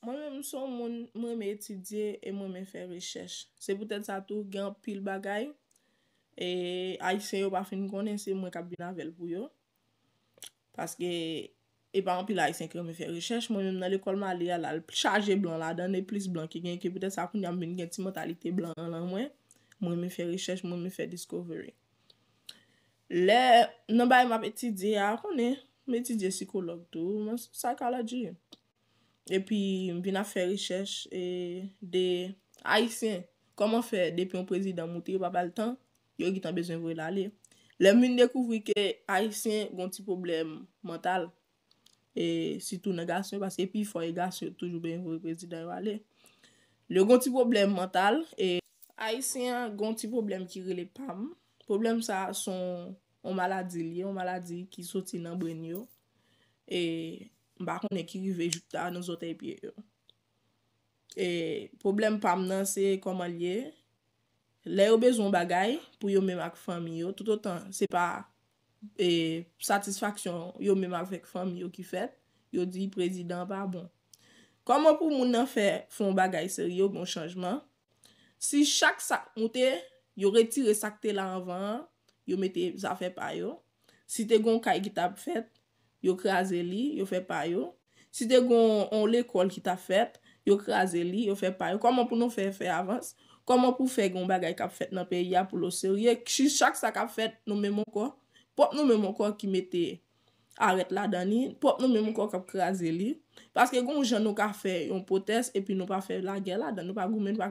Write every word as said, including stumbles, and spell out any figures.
Mwen menm, m se yon moun, mwen renmen etidye e mwen renmen fè rechèch. Se poutèt sa tou, gen anpil bagay e Ayisyen yo pa fin konnen, se mwen k ap vin avè l pou yo. Paske e pa anpil Ayisyen ki renmen fè rechèch. Mwen menm, nan lekòl m ale a la, l chaje blan ladan l, e plis blan ki gen, ki poutèt sa kounye a m vin gen ti mantalite blan an nan mwen. Mwen renmen fè rechèch, mwen renmen fè discovery. Lè nan bagay m ap etidye a, konnen, m etidye sikològ tou, mwen psychology. Epi m vin ap fè rechèch e de Ayisyen, kòman fè depi yon prezidan moute, yo pa ba l tan, yo gentan bezwen voye l ale. Lè m vin dekouvri ke Ayisyen gen yon ti pwoblèm mantal, e sitou nan gason, paske pi fò e gason yo toujou bezwen voye prezidan yo ale. Lè yo gen yon ti pwoblèm mantal, e Ayisyen an gen yon ti pwoblèm ki rele pam. Pwoblèm sa a se yon, yon maladi l ye, yon maladi ki soti nan brenn yo. E m pa konnen ki rive jouk ta nan zòtèy pye yo. E pwoblèm pam nan se kòman l ye. Lè yo bezwen yon bagay pou yo menm ak fanmi yo, toutotan se pa e, satisfaksyon yo menm avèk fanmi yo ki fèt, yo di prezidan an pa bon. Kòman pou moun nan fè, fè yon bagay serye, yon chanjman? Si chak sa k moute, yo retire sa k te la anvan an, yo mete zafè pa yo. Si te gen yon kay ki t ap fèt, yo kraze li, yo fè pa yo. Si te gen yon, yon lekòl ki t ap fèt, yo kraze li, yo fè pa yo. Kòman pou nou fè, fè avans? Kòman pou fè gen yon bagay k ap fèt nan peyi a pou l oserye? Si chak sa k ap fèt, nou menm ankò, pwòp nou menm ankò ki mete arèt ladan li, pwòp nou menm ankò k ap kraze li. Paske gen yon jan nou ka fè yon pwotès epi nou pa fè lagè ladan, nou pa goumen, nou pa